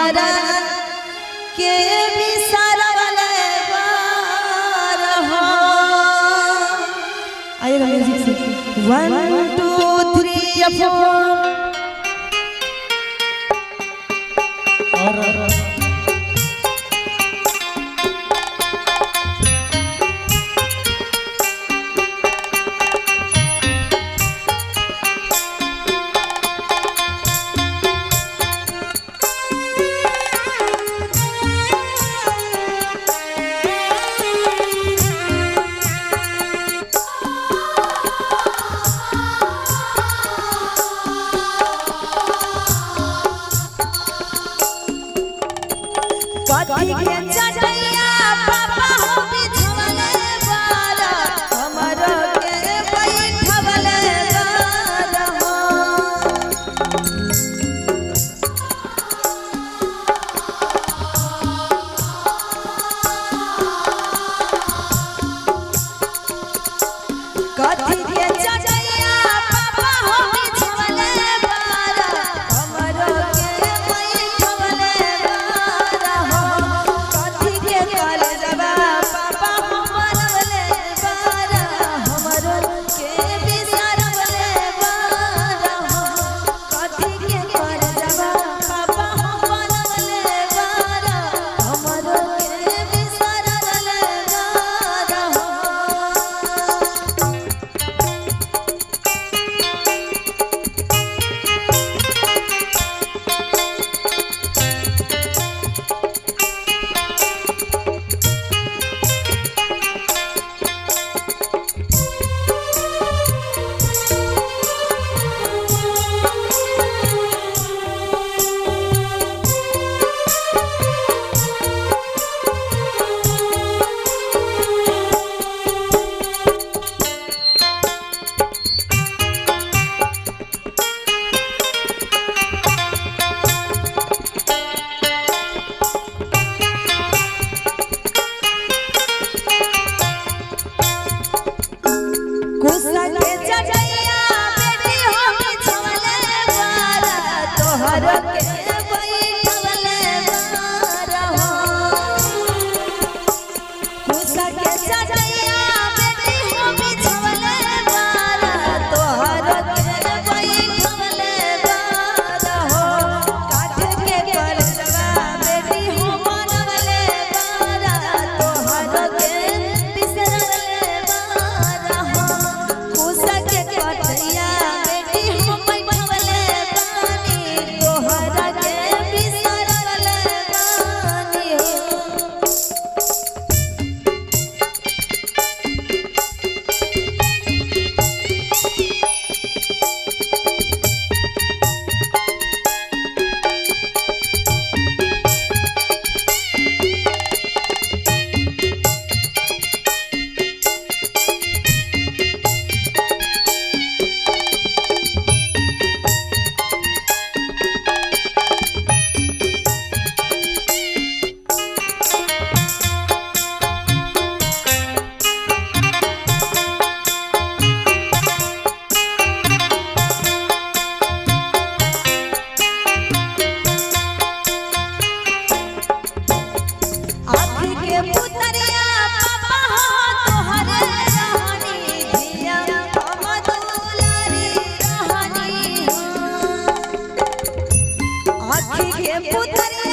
हमरा के बिसरवले बार हो। आइएगा म्यूजिक से। 1 2 3 4। और कथी के चटैया पापा हो बिछवले बार, हमरो के बैठवले बार हो। कथी के चटैया पापा हो बिछवले बार, हमरो के बैठवले बार हो। कथी के कलजवा पापा हो मरवले बार, हमरो के बिसरवले बार हो। कथी के कलजवा पापा हो मरवले बार, हमरो के बिसरवले बार हो। कुसा के चटैया बेटी हो बिछवले बार, तोहर के बैठवले बार हो। कुसा के चटैया बेटी हो बिछवले बार, तोहर के बैठवले बार हो। काठ के कलजवा बेटी हो बनवले बार, तोहर के बिसरवले बार हो। कुसा के कटैया बेटी हो बैठवले बानी, तोहर के बिसरवले बानी हो। आँखी के पुतरिया पापा हो तोहरे रहनी, धिया हम दुलारी रहनी हो। आँखी के पुतरिया